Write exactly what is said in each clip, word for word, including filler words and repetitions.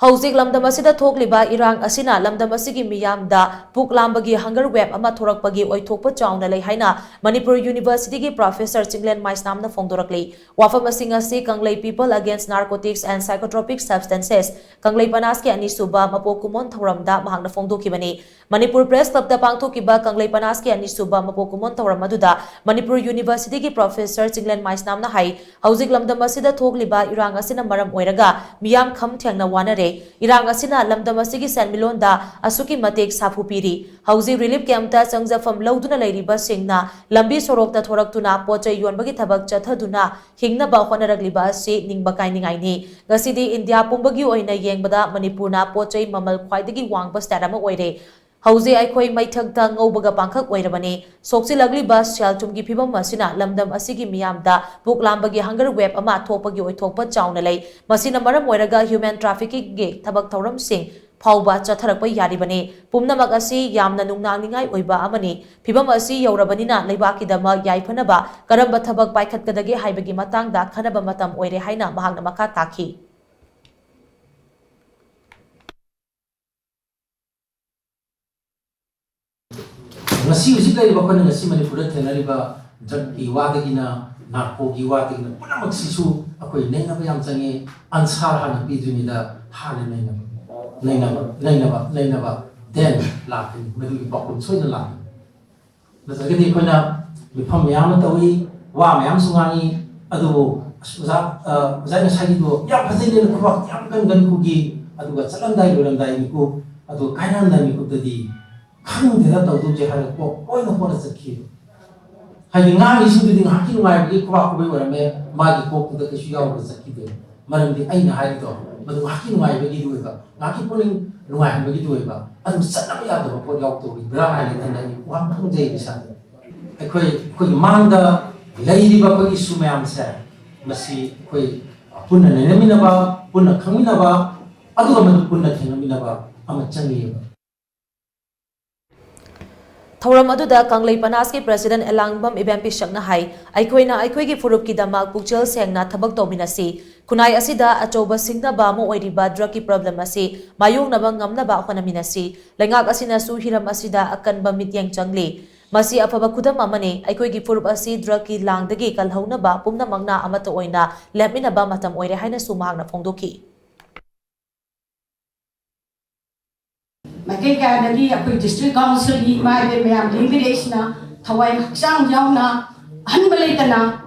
ꯍꯧꯖꯤꯛ ꯂꯝꯗꯝ ꯑꯁꯤꯗ ꯊꯣꯛꯂꯤꯕ ꯏꯔꯥꯡ ꯑꯁꯤꯅ ꯂꯝꯗꯝ ꯑꯁꯤꯒꯤ ꯃꯤꯌꯥꯝꯗ ꯄꯨꯛ ꯂꯥꯝꯕꯒꯤ hunger wave ꯑꯃ ꯊꯣꯔꯛꯄꯒꯤ ꯑꯣꯏꯊꯣꯛꯄ ꯆꯥꯎꯅ ꯂꯩ ꯍꯥꯏꯅ ꯃꯅꯤꯄꯨꯔ ꯌꯨꯅꯤꯚꯔꯁꯤꯇꯤꯒꯤ ꯄ꯭ꯔꯣꯐꯦꯁꯔ ꯆꯤꯡꯂꯦꯟ ꯃꯥꯏꯁꯅꯥꯝꯅ ꯐꯣꯡꯗꯣꯔꯛꯂꯤ꯫ ꯋꯥꯐꯝꯁꯤꯡ ꯑꯁꯤ ꯀꯪꯂꯩ People Against Narcotics and Psychotropic Substances, ꯀꯪꯂꯩ ꯄꯅꯥꯁꯀꯤ ꯑꯅꯤꯁꯨꯕ ꯃꯄꯣꯛ ꯀꯨꯝꯑꯣꯟ ꯊꯧꯔꯝꯗ ꯃꯍꯥꯛꯅ ꯐꯣꯡꯗꯣꯛꯈꯤꯕꯅꯤ꯫ ꯃꯅꯤꯄꯨꯔ ꯄ꯭ꯔꯦꯁ ꯀ꯭ꯂꯕꯇ ꯄꯥꯡꯊꯣꯛꯈꯤꯕ ꯀꯪꯂꯩ ꯄꯅꯥꯁꯀꯤ ꯑꯅꯤꯁꯨꯕ ꯃꯄꯣꯛ ꯀꯨꯝꯑꯣꯟ ꯊꯧꯔꯝ ꯑꯗꯨꯗ ꯃꯅꯤꯄꯨꯔ ꯌꯨꯅꯤꯚꯔꯁꯤꯇꯤꯒꯤ ꯄ꯭ꯔꯣꯐꯦꯁꯔ ꯆꯤꯡꯂꯦꯟ ꯃꯥꯏꯁꯅꯥꯝꯅ ꯍꯥꯏ, ꯍꯧꯖꯤꯛ ꯂꯝꯗꯝ ꯑꯁꯤꯗ ꯊꯣꯛꯂꯤꯕ ꯏꯔꯥꯡ ꯑꯁꯤꯅ ꯃꯔꯝ ꯑꯣꯏꯔꯒ ꯃꯤꯌꯥꯝ ꯈꯝ ꯊꯦꯡꯅ ꯋꯥꯅꯔꯦ꯫ ꯏꯔꯥꯡ ꯑꯁꯤꯅ ꯂꯝꯗꯝ ꯑꯁꯤꯒꯤ ꯁꯦꯟꯃꯤꯠꯂꯣꯟꯗ ꯑꯁꯨꯛꯀꯤ ꯃꯇꯤꯛ ꯁꯥꯐꯨ ꯄꯤꯔꯤ꯫ ꯍꯧꯖꯤꯛ ꯔꯤꯂꯤꯐ ꯀꯦꯝꯞꯇ ꯆꯪꯖꯐꯝ ꯂꯧꯗꯨꯅ ꯂꯩꯔꯤꯕꯁꯤꯡꯅ ꯂꯝꯕꯤ ꯁꯣꯔꯣꯛꯇ ꯊꯣꯔꯛꯇꯨꯅ ꯄꯣꯠ ꯆꯩ ꯌꯣꯟꯕꯒꯤ ꯊꯕꯛ ꯆꯠꯊꯗꯨꯅ ꯍꯤꯡꯅꯕ ꯍꯣꯠꯅꯔꯛꯂꯤꯕ ꯑꯁꯤ ꯅꯤꯡꯕ ꯀꯥꯏꯅꯤꯡꯉꯥꯏꯅꯤ꯫ ꯉꯁꯤꯗꯤ ꯏꯟꯗꯤꯌꯥ ꯄꯨꯝꯕꯒꯤ ꯑꯣꯏꯅ ꯌꯦꯡꯕꯗ ꯃꯅꯤꯄꯨꯔꯅ ꯄꯣꯠ ꯆꯩ ꯃꯃꯜ ꯈ꯭ꯋꯥꯏꯗꯒꯤ ꯋꯥꯡꯕ state ꯑꯃ ꯑꯣꯏꯔꯦ꯫ ꯍꯧꯖꯤꯛ ꯑꯩꯈꯣꯏ ꯃꯩꯊꯛꯇ ꯉꯧꯕꯒ ꯄꯥꯡꯈꯛ ꯑꯣꯏꯔꯕꯅꯤ꯫ ꯁꯣꯛꯆꯤꯜꯂꯛꯂꯤꯕ ꯁꯦꯜ ꯊꯨꯝꯒꯤ ꯐꯤꯕꯝ ꯑꯁꯤꯅ ꯂꯝꯗꯝ ꯑꯁꯤꯒꯤ ꯃꯤꯌꯥꯝꯗ ꯄꯨꯛ ꯂꯥꯝꯕꯒꯤ hunger wave ꯑꯃ ꯊꯣꯛꯄꯒꯤ ꯑꯣꯏꯊꯣꯛꯄ ꯆꯥꯎꯅ ꯂꯩ꯫ ꯃꯁꯤꯅ ꯃꯔꯝ ꯑꯣꯏꯔꯒ human traffickingꯒꯤ ꯊꯕꯛ ꯊꯧꯔꯝꯁꯤꯡ ꯐꯥꯎꯕ ꯆꯠꯊꯔꯛꯄ ꯌꯥꯔꯤꯕꯅꯤ꯫ ꯄꯨꯝꯅꯃꯛ ꯑꯁꯤ ꯌꯥꯝꯅ ꯅꯨꯡꯅꯥꯡꯅꯤꯡꯉꯥꯏ ꯑꯣꯏꯕ ꯑꯃꯅꯤ꯫ ꯐꯤꯕꯝ ꯑꯁꯤ ꯌꯧꯔꯕꯅꯤꯅ ꯂꯩꯕꯥꯛꯀꯤꯗꯃꯛ ꯌꯥꯏꯐꯅꯕ ꯀꯔꯝꯕ ꯊꯕꯛ ꯄꯥꯏꯈꯠꯀꯗꯒꯦ ꯍꯥꯏꯕꯒꯤ ꯃꯇꯥꯡꯗ ꯈꯟꯅꯕ ꯃꯇꯝ ꯑꯣꯏꯔꯦ ꯍꯥꯏꯅ ꯃꯍꯥꯛꯅ ꯃꯈꯥ ꯇꯥꯈꯤ꯫ ꯉꯁꯤ ꯍꯧꯖꯤꯛ ꯂꯩꯔꯤꯕ ꯑꯩꯈꯣꯏꯅ ꯉꯁꯤ ꯃꯅꯤꯄꯨꯔꯗ ꯊꯦꯡꯅꯔꯤꯕ drugꯀꯤ ꯋꯥꯗꯒꯤꯅ narcoꯒꯤ ꯋꯥꯗꯒꯤꯅ ꯄꯨꯝꯅꯃꯛꯁꯤꯁꯨ ꯑꯩꯈꯣꯏ ꯅꯩꯅꯕ ꯌꯥꯝ ꯆꯪꯉꯦ꯫ Answer ꯍꯥꯟꯅ ꯄꯤꯗ꯭ꯔꯤꯉꯩꯗ ꯍꯥꯟꯅ ꯅꯩꯅꯕ, ꯅꯩꯅꯕ, ꯅꯩꯅꯕ, ꯅꯩꯅꯕ, then ꯂꯥꯛꯀꯅꯤ꯫ ꯃꯗꯨꯒꯤ ꯄꯥꯎꯈꯨꯝ ꯁꯣꯏꯗꯅ ꯂꯥꯛꯀꯅꯤ꯫ ꯅꯠꯇ꯭ꯔꯒꯗꯤ ꯑꯩꯈꯣꯏꯅ ꯃꯤꯐꯝ ꯃꯌꯥꯝ ꯑꯃ ꯇꯧꯏ, ꯋꯥ ꯃꯌꯥꯝꯁꯨ ꯉꯥꯡꯉꯤ, ꯑꯗꯨꯕꯨ ꯑꯁ ꯑꯣꯖꯥ, ꯑ, ꯑꯣꯖꯥ ꯉꯁꯥꯏꯒꯤꯗꯣ ꯌꯥꯝ ꯐꯖꯩꯅꯦ, ꯈꯨꯕꯥꯛ ꯌꯥꯝ ꯀꯟ ꯀꯟ ꯈꯨꯒꯤ, ꯑꯗꯨꯒ ꯆꯠꯂꯝꯗꯥꯏ ꯂꯣꯏꯔꯝꯗꯥꯏ ꯃꯤꯀꯨꯞ, ꯑꯗꯨꯒ ꯀꯥꯏꯅꯔꯝꯗꯥꯏ ꯃꯤꯀꯨꯞꯇꯗꯤ ꯈꯪꯗꯦꯗ ꯇꯧꯗꯧꯁꯦ ꯍꯥꯏꯔꯒ ꯀꯣꯛ ꯂꯣꯏꯅ ꯍꯣꯠꯅ ꯆꯠꯈꯤ꯫ ꯍꯥꯏꯗꯤ ꯉꯥꯡꯉꯤꯁꯤꯡꯗꯨꯗꯤ ꯉꯥꯏꯍꯥꯛꯀꯤ ꯅꯨꯡꯉꯥꯏꯕꯒꯤ ꯈꯨꯕꯥꯛ ꯈꯨꯕꯩ ꯑꯣꯏꯔꯝꯃꯦ, ꯃꯥꯒꯤ ꯀꯣꯛꯇꯨꯗ ꯀꯩꯁꯨ ꯌꯥꯎꯔꯒ ꯆꯠꯈꯤꯗꯦ꯫ ꯃꯔꯝꯗꯤ ꯑꯩꯅ ꯍꯥꯏꯔꯤꯗꯣ ꯃꯗꯨ ꯉꯥꯏꯍꯥꯛꯀꯤ ꯅꯨꯡꯉꯥꯏꯕꯒꯤꯗꯤ ꯑꯣꯏꯕ, ꯉꯥꯏꯍꯥꯛꯀꯤ ꯄꯨꯛꯅꯤꯡ ꯅꯨꯡꯉꯥꯏꯍꯟꯕꯒꯤꯗꯤ ꯑꯣꯏꯕ, ꯑꯗꯨ ꯆꯠꯅꯕ ꯌꯥꯗꯕ ꯄꯣꯠ ꯌꯥꯎꯗꯧꯔꯤꯕ꯭ꯔꯥ ꯍꯥꯏꯅ ꯈꯟꯕ ꯑꯩ ꯋꯥꯍꯪ ꯈꯪꯖꯩ ꯏꯁꯥꯗ꯫ ꯑꯩꯈꯣꯏ, ꯑꯩꯈꯣꯏꯒꯤ ꯃꯥꯡꯗ ꯂꯩꯔꯤꯕ ꯑꯩꯈꯣꯏꯒꯤ ꯏꯁꯨ ꯃꯌꯥꯝꯁꯦ, ꯃꯁꯤ ꯑꯩꯈꯣꯏ ꯄꯨꯟꯅ ꯅꯩꯅꯃꯤꯟꯅꯕ, ꯄꯨꯟꯅ ꯈꯪꯃꯤꯟꯅꯕ, ꯑꯗꯨꯒ ꯃꯗꯨ ꯄꯨꯟꯅ ꯊꯦꯡꯅꯃꯤꯟꯅꯕ ꯑꯃ ꯆꯪꯉꯤꯕ꯫ ꯊꯧꯔꯝ ꯑꯗꯨꯗ ꯀꯪꯂꯩ ꯄꯅꯥꯁꯀꯤ president ꯑꯦꯂꯥꯡꯕꯝ ꯏꯕꯦꯝꯄꯤꯁꯛꯅ ꯍꯥꯏ, ꯑꯩꯈꯣꯏꯅ ꯑꯩꯈꯣꯏꯒꯤ ꯐꯨꯔꯨꯞꯀꯤꯗꯃꯛ ꯄꯨꯛꯆꯦꯜ ꯁꯦꯡꯅ ꯊꯕꯛ ꯇꯧꯃꯤꯟꯅꯁꯤ꯫ ꯈꯨꯟꯅꯥꯏ ꯑꯁꯤꯗ ꯑꯆꯧꯕ ꯁꯤꯡꯅꯕ ꯑꯃ ꯑꯣꯏꯔꯤꯕ drugꯀꯤ problem ꯑꯁꯤ ꯃꯥꯌꯣꯛꯅꯕ ꯉꯝꯅꯕ ꯍꯣꯠꯅꯃꯤꯟꯅꯁꯤ꯫ ꯂꯩꯉꯥꯛ ꯑꯁꯤꯅꯁꯨ ꯍꯤꯔꯝ ꯑꯁꯤꯗ ꯑꯀꯟꯕ ꯃꯤꯠꯌꯦꯡ ꯆꯪꯂꯤ꯫ ꯃꯁꯤ ꯑꯐꯕ ꯈꯨꯗꯝ ꯑꯃꯅꯤ꯫ ꯑꯩꯈꯣꯏꯒꯤ ꯐꯨꯔꯨꯞ ꯑꯁꯤ drugꯀꯤ ꯂꯥꯡꯗꯒꯤ ꯀꯜꯍꯧꯅꯕ ꯄꯨꯝꯅꯃꯛꯅ ꯑꯃꯠꯇ ꯑꯣꯏꯅ ꯂꯦꯞꯃꯤꯟꯅꯕ ꯃꯇꯝ ꯑꯣꯏꯔꯦ ꯍꯥꯏꯅꯁꯨ ꯃꯍꯥꯛꯅ ꯐꯣꯡꯗꯣꯛꯈꯤ꯫ ꯃꯥꯏꯀꯩ ꯀꯌꯥꯗꯒꯤ ꯑꯩꯈꯣꯏ district councilꯒꯤ ꯏꯃꯥ ꯏꯕꯦꯟ ꯃꯌꯥꯝ ꯂꯦꯡꯕꯤꯔꯛꯏꯁꯤꯅ ꯊꯋꯥꯏ ꯍꯛꯆꯥꯡ ꯌꯥꯎꯅ ꯑꯍꯟꯕ ꯂꯩꯇꯅ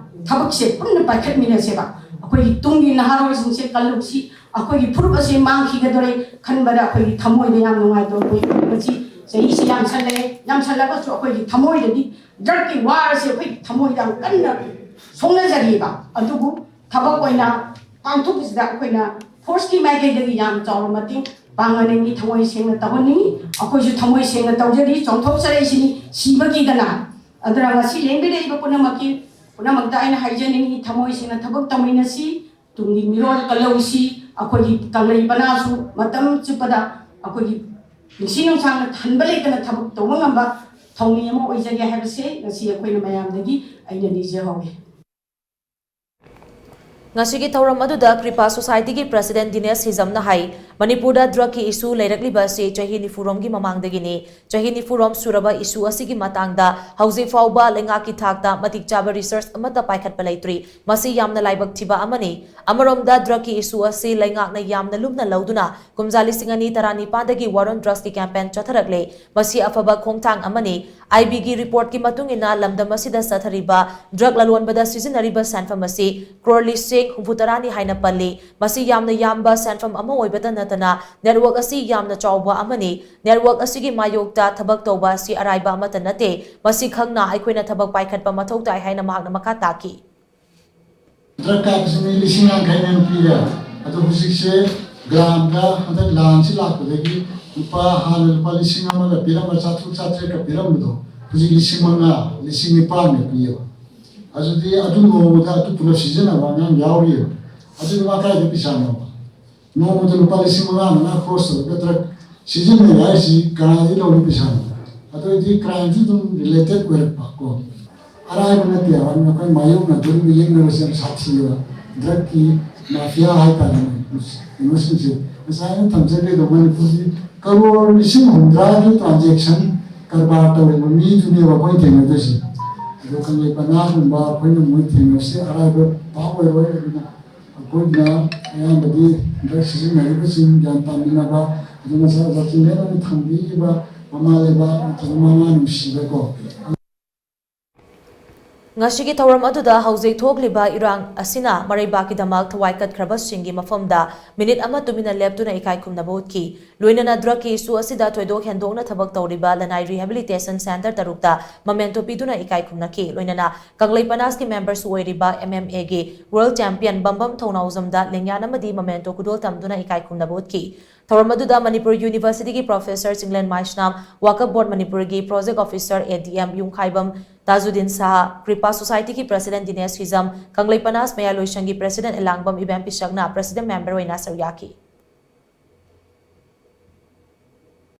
ꯊꯕꯛꯁꯦ ꯄꯨꯟꯅ ꯄꯥꯏꯈꯠꯃꯤꯟꯅꯁꯦꯕ꯫ ꯑꯩꯈꯣꯏꯒꯤ ꯇꯨꯡꯒꯤ ꯅꯍꯥꯔꯣꯜꯁꯤꯡꯁꯦ ꯀꯜꯂꯨꯁꯤ, ꯑꯩꯈꯣꯏꯒꯤ ꯐꯨꯔꯨꯞ ꯑꯁꯤ ꯃꯥꯡꯈꯤꯒꯗꯧꯔꯦ ꯈꯟꯕꯗ ꯑꯩꯈꯣꯏꯒꯤ ꯊꯃꯣꯏꯗ ꯌꯥꯝ ꯅꯨꯡꯉꯥꯏꯇꯕ ꯄꯣꯛꯏ꯫ ꯉꯁꯤ ꯆꯍꯤꯁꯤ ꯌꯥꯝꯁꯜꯂꯛꯑꯦ, ꯌꯥꯝꯁꯜꯂꯒꯁꯨ ꯑꯩꯈꯣꯏꯒꯤ ꯊꯃꯣꯏꯗꯗꯤ drugꯀꯤ war ꯑꯁꯤ ꯑꯩꯈꯣꯏꯒꯤ ꯊꯃꯣꯏꯗ ꯌꯥꯝ ꯀꯟꯅ ꯁꯣꯛꯅꯖꯔꯤꯕ꯫ ꯑꯗꯨꯕꯨ ꯊꯕꯛ ꯑꯣꯏꯅ ꯄꯥꯡꯊꯣꯛꯄꯁꯤꯗ ꯑꯩꯈꯣꯏꯅ forceꯀꯤ ꯃꯥꯏꯀꯩꯗꯒꯤ ꯌꯥꯝ ꯆꯥꯎꯕ ꯃꯇꯦꯡ ꯄꯥꯡꯍꯟꯅꯤꯡꯉꯤ, ꯊꯃꯣꯏ ꯁꯦꯡꯅ ꯇꯧꯍꯟꯅꯤꯡꯉꯤ꯫ ꯑꯩꯈꯣꯏꯁꯨ ꯊꯃꯣꯏ ꯁꯦꯡꯅ ꯇꯧꯖꯔꯤ, ꯆꯣꯡꯊꯣꯛꯆꯔꯛꯏꯁꯤꯅꯤ ꯁꯤꯕꯒꯤꯗꯅ꯫ ꯑꯗꯨꯅ ꯉꯁꯤ ꯂꯦꯡꯕꯤꯔꯛꯏꯕ ꯄꯨꯝꯅꯃꯛꯀꯤ, ꯄꯨꯝꯅꯃꯛꯇ ꯑꯩꯅ ꯍꯥꯏꯖꯅꯤꯡꯉꯤ, ꯊꯃꯣꯏ ꯁꯦꯡꯅ ꯊꯕꯛ ꯇꯧꯃꯤꯟꯅꯁꯤ, ꯇꯨꯡꯒꯤ ꯃꯤꯔꯣꯜ ꯀꯜꯍꯧꯁꯤ꯫ ꯑꯩꯈꯣꯏꯒꯤ ꯀꯪꯂꯩ ꯄꯅꯥꯁꯨ ꯃꯇꯝ ꯆꯨꯞꯄꯗ ꯑꯩꯈꯣꯏꯒꯤ ꯅꯨꯡꯁꯤ ꯅꯨꯡꯁꯥꯡꯅ ꯊꯟꯕ ꯂꯩꯇꯅ ꯊꯕꯛ ꯇꯧꯕ ꯉꯝꯕ ꯊꯧꯃꯤ ꯑꯃ ꯑꯣꯏꯖꯒꯦ ꯍꯥꯏꯕꯁꯦ ꯉꯁꯤ ꯑꯩꯈꯣꯏꯅ ꯃꯌꯥꯝꯗꯒꯤ ꯑꯩꯅ ꯅꯤꯖꯍꯧꯏ꯫ ꯉꯁꯤꯒꯤ ꯊꯧꯔꯝ ꯑꯗꯨꯗ ꯀ꯭ꯔꯤꯄꯥ societyꯒꯤ president ꯗꯤꯅꯦꯁ ꯍꯤꯖꯝꯅ ꯍꯥꯏ, ꯃꯅꯤꯄꯨꯔꯗ drugꯀꯤ issue ꯂꯩꯔꯛꯂꯤꯕ ꯑꯁꯤ ꯆꯍꯤ ꯅꯤꯐꯨꯔꯣꯝꯒꯤ ꯃꯃꯥꯡꯗꯒꯤꯅꯤ꯫ ꯆꯍꯤ ꯅꯤꯐꯨꯔꯣꯝ ꯁꯨꯔꯕ issue ꯑꯁꯤꯒꯤ ꯃꯇꯥꯡꯗ ꯍꯧꯖꯤꯛ ꯐꯥꯎꯕ ꯂꯩꯉꯥꯛꯀꯤ ꯊꯥꯛꯇ ꯃꯇꯤꯛ ꯆꯥꯕ research ꯑꯃꯠꯇ ꯄꯥꯏꯈꯠꯄ ꯂꯩꯇ꯭ꯔꯤ꯫ ꯃꯁꯤ ꯌꯥꯝꯅ ꯂꯥꯏꯕꯛ ꯊꯤꯕ ꯑꯃꯅꯤ꯫ ꯑꯃꯔꯣꯝꯗ drugꯀꯤ issue ꯑꯁꯤ ꯂꯩꯉꯥꯛꯅ ꯌꯥꯝꯅ ꯂꯨꯝꯅ ꯂꯧꯗꯨꯅ ꯀꯨꯝꯖꯥ ꯂꯤꯁꯤꯡ ꯑꯅꯤ ꯇꯔꯥꯅꯤꯄꯥꯟꯗꯒꯤ war on drugsꯀꯤ campaign ꯆꯠꯊꯔꯛꯂꯦ꯫ ꯃꯁꯤ ꯑꯐꯕ ꯈꯣꯡꯊꯥꯡ ꯑꯃꯅꯤ꯫ IBꯒꯤ reportꯀꯤ ꯃꯇꯨꯡ ꯏꯟꯅ ꯂꯝꯗꯝ ꯑꯁꯤꯗ ꯆꯠꯊꯔꯤꯕ drug ꯂꯂꯣꯟꯕꯗ ꯁꯤꯖꯤꯟꯅꯔꯤꯕ ꯁꯦꯟꯐꯝ ꯑꯁꯤ ꯀ꯭ꯔꯣꯔ ꯂꯤꯁꯤꯡ ꯍꯨꯝꯐꯨ ꯇꯔꯥꯅꯤ ꯍꯥꯏꯅ ꯄꯜꯂꯤ꯫ ꯃꯁꯤ ꯌꯥꯝꯅ ꯌꯥꯝꯕ ꯁꯦꯟꯐꯝ ꯑꯃ ꯑꯣꯏꯕꯇ ꯅꯠꯇꯅ network ꯑꯁꯤ ꯌꯥꯝꯅ ꯆꯥꯎꯕ ꯑꯃꯅꯤ꯫ Network ꯑꯁꯤꯒꯤ ꯃꯥꯌꯣꯛꯇ ꯊꯕꯛ ꯇꯧꯕ ꯑꯁꯤ ꯑꯔꯥꯏꯕ ꯑꯃꯠꯇ ꯅꯠꯇꯦ꯫ ꯃꯁꯤ ꯈꯪꯅ ꯑꯩꯈꯣꯏꯅ ꯊꯕꯛ ꯄꯥꯏꯈꯠꯄ ꯃꯊꯧ ꯇꯥꯏ ꯍꯥꯏꯅ ꯃꯍꯥꯛꯅ ꯃꯈꯥ ꯇꯥꯈꯤ꯫ Drug ꯀꯥꯞꯄꯁꯤ ꯃꯤ ꯂꯤꯁꯤꯡ ꯌꯥꯡꯈꯩ ꯍꯦꯟꯅ ꯄꯤꯔꯦ꯫ ꯑꯗꯣ ꯍꯧꯖꯤꯛꯁꯦ ꯒ꯭ꯔꯥꯝꯗ ꯍꯟꯗꯛ ꯂꯥꯟꯁꯤ ꯂꯥꯛꯄꯗꯒꯤ ꯂꯨꯄꯥ, ꯍꯥꯟꯅ ꯂꯨꯄꯥ ꯂꯤꯁꯤꯡ ꯑꯃꯒ ꯄꯤꯔꯝꯕ, ꯆꯥꯇ꯭ꯔꯨꯛ ꯆꯥꯇ꯭ꯔꯦꯠꯀ ꯄꯤꯔꯝꯕꯗꯣ ꯍꯧꯖꯤꯛ ꯂꯤꯁꯤꯡ ꯃꯉꯥ, ꯂꯤꯁꯤꯡ ꯅꯤꯄꯥꯟꯒ ꯄꯤꯌꯦꯕ꯫ ꯑꯗꯨꯗꯤ ꯑꯗꯨ ꯅꯣꯡꯃꯗ ꯑꯗꯨ ꯄꯨꯂꯞ ꯁꯤꯖꯤꯟꯅꯕ ꯑꯉꯥꯡ ꯌꯥꯎꯔꯤꯑꯕ꯫ ꯑꯗꯨꯗꯤ ꯃꯥ ꯀꯥꯏꯗ ꯄꯩꯁꯥꯅꯣꯕ? ꯅꯣꯡꯃꯗ ꯂꯨꯄꯥ ꯂꯤꯁꯤꯡ ꯃꯉꯥ, ꯃꯉꯥ ꯈꯣꯔꯁ ꯇꯧꯔꯒ ꯗ꯭ꯔꯒ ꯁꯤꯖꯤꯟꯅꯩ ꯍꯥꯏꯁꯤ ꯀꯅꯥꯗꯒꯤ ꯂꯧꯔꯤ ꯄꯩꯁꯥꯅꯣ? ꯑꯗꯨ ꯑꯣꯏꯗꯤ ꯀ꯭ꯔꯥꯏꯝꯁꯨ ꯑꯗꯨꯝ ꯔꯤꯂꯦꯇꯦꯠ ꯑꯣꯏꯔꯛꯄ ꯀꯣ꯫ ꯑꯔꯥꯏꯕ ꯅꯠꯇꯦ ꯍꯥꯏꯕ, ꯑꯩꯈꯣꯏ ꯃꯥꯌꯣꯛꯅꯗꯣꯔꯤꯕ ꯌꯦꯛꯅꯕꯁꯦ ꯌꯥꯝ ꯁꯥꯊꯤꯕ꯫ ꯗ꯭ꯔꯒꯀꯤ ꯃꯥꯐꯤꯌꯥ ꯍꯥꯏꯇꯥꯔꯦꯅꯦ, ꯀꯩꯅꯣꯁꯤꯡꯁꯦ꯫ ꯉꯁꯥꯏ ꯑꯩꯅ ꯊꯝꯖꯈ꯭ꯔꯤꯗꯣ, ꯃꯅꯤꯄꯨꯔꯒꯤ ꯀꯔꯣꯔ ꯂꯤꯁꯤꯡ ꯍꯨꯝꯗ꯭ꯔꯥꯒꯤ ꯇ꯭ꯔꯥꯟꯖꯦꯛꯁꯟ ꯀꯔꯕꯥꯔ ꯇꯧꯔꯤꯕ ꯃꯤꯗꯨꯅꯦꯕ ꯑꯩꯈꯣꯏꯅ ꯊꯦꯡꯅꯗꯣꯏꯁꯦ꯫ ꯑꯗꯣ ꯀꯪꯂꯩꯄꯅꯥꯒꯨꯝꯕ ꯑꯩꯈꯣꯏꯅ ꯃꯣꯏ ꯊꯦꯡꯅꯕꯁꯦ ꯑꯔꯥꯏꯕ ꯄꯥꯛ ꯑꯣꯏꯔꯣꯏ꯫ ꯑꯗꯨꯅ ꯑꯩꯈꯣꯏꯅ ꯑꯌꯥꯝꯕꯗꯤ ꯗ꯭ꯔꯒ ꯁꯤꯖꯤꯟꯅꯔꯤꯕꯁꯤꯡ ꯒ꯭ꯌꯥꯟ ꯇꯥꯃꯤꯟꯅꯕ, ꯑꯗꯨ ꯉꯁꯥꯏ ꯑꯣꯖꯥ ꯆꯤꯡꯂꯦꯟꯅ ꯊꯝꯕꯤꯈꯤꯕ ꯃꯃꯥ ꯂꯩꯕꯥꯛ ꯅꯠꯇ꯭ꯔꯒ ꯃꯃꯥ ꯅꯨꯡꯁꯤꯕꯀꯣ꯫ ꯉꯁꯤꯒꯤ ꯊꯧꯔꯝ ꯑꯗꯨꯗ ꯍꯧꯖꯤꯛ ꯊꯣꯛꯂꯤꯕ ꯏꯔꯥꯡ ꯑꯁꯤꯅ ꯃꯔꯩꯕꯥꯛꯀꯤꯗꯃꯛ ꯊꯋꯥꯏ ꯀꯠꯈ꯭ꯔꯕꯁꯤꯡꯒꯤ ꯃꯐꯝꯗ ꯃꯤꯅꯤꯠ ꯑꯃ ꯇꯨꯃꯤꯟꯅ ꯂꯦꯞꯇꯨꯅ ꯏꯀꯥꯏ ꯈꯨꯝꯅꯕ ꯎꯠꯈꯤ꯫ ꯂꯣꯏꯅꯅ ꯗ꯭ꯔꯒꯀꯤ ꯏꯁꯨ ꯑꯁꯤꯗ ꯊꯣꯏꯗꯣꯛ ꯍꯦꯟꯗꯣꯛꯅ ꯊꯕꯛ ꯇꯧꯔꯤꯕ ꯂꯅꯥꯏ ꯔꯤꯍꯦꯕꯤꯂꯤꯇꯦꯁꯟ ꯁꯦꯟꯇꯔ ꯇꯔꯨꯛꯇ ꯃꯃꯦꯟꯇꯣ ꯄꯤꯗꯨꯅ ꯏꯀꯥꯏ ꯈꯨꯝꯅꯈꯤ꯫ ꯂꯣꯏꯅꯅ ꯀꯪꯂꯩ ꯄꯅꯥꯁꯀꯤ ꯃꯦꯝꯕꯔꯁꯨ ꯑꯣꯏꯔꯤꯕ ꯑꯦꯝ ꯑꯦꯝ ꯑꯦꯒꯤ ꯋꯥꯔꯜ ꯆꯦꯝꯄꯤꯌꯟ ꯕꯝꯕꯝ ꯊꯧꯅꯥꯎꯖꯝꯗ ꯂꯦꯡꯌꯥꯟ ꯑꯃꯗꯤ ꯃꯃꯦꯟꯇꯣ ꯈꯨꯗꯣꯜ ꯇꯝꯗꯨꯅ ꯏꯀꯥꯏ ꯈꯨꯝꯅꯕ ꯎꯠꯈꯤ꯫ ꯊꯧꯔꯝ ꯑꯗꯨꯗ ꯃꯅꯤꯄꯨꯔ ꯌꯨꯅꯤꯚꯔꯁꯤꯇꯤꯒꯤ ꯄ꯭ꯔꯣꯐꯦꯁꯔ ꯆꯤꯡꯂꯦꯟ ꯃꯥꯏꯁꯅꯥꯝ, ꯋꯥꯀꯐ ꯕꯣꯔꯗ ꯃꯅꯤꯄꯨꯔꯒꯤ ꯄ꯭ꯔꯣꯖꯦꯛ ꯑꯣꯐꯤꯁꯔ ꯑꯦ ꯗꯤ ꯑꯦꯝ ꯌꯨꯝꯈꯥꯏꯕꯝ ꯇꯥꯖꯨꯗꯤꯟ ꯁꯥꯍ, ꯀ꯭ꯔꯤꯄꯥ ꯁꯣꯁꯥꯏꯇꯤꯒꯤ ꯄ꯭ꯔꯁꯤꯗꯦꯟ ꯗꯤꯅꯦꯁ ꯍꯤꯖꯝ, ꯀꯪꯂꯩ ꯄꯅꯥꯁ ꯃꯌꯥꯏꯂꯣꯏꯁꯪꯒꯤ ꯄ꯭ꯔꯁꯤꯗꯦꯟ ꯑꯦꯂꯥꯡꯕꯝ ꯏꯕꯦꯝ ꯄꯤꯁꯛꯅ ꯄ꯭ꯔꯁꯤꯗꯦꯟ ꯃꯦꯝꯕꯔ ꯑꯣꯏꯅ ꯁꯔꯨꯛ ꯌꯥꯈꯤ꯫